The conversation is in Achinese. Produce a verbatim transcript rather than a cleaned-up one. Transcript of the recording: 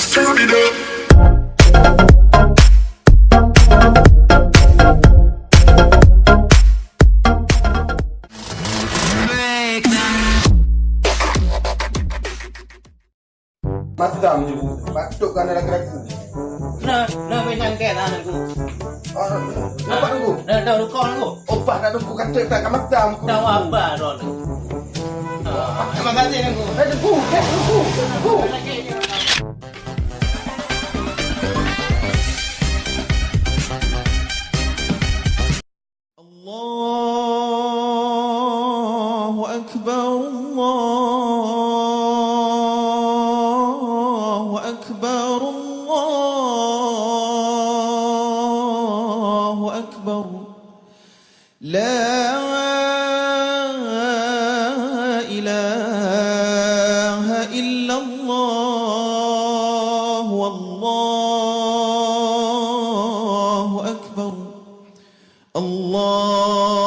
Matam ni, Bu. Patut kan ada keraku. Nah, nah, memang kan, ah, aku. Ah, nampak, Bu? Nah, dah rukok, Bu. Opah dah rukok, kata tak ka matam, Bu. Tahu apa, Ron? Ah, terima kasih, Bu. Eh, Bu, eh, Bu, Bu. الله أكبر، الله أكبر، الله أكبر. لا إله إلا الله، والله أكبر. الله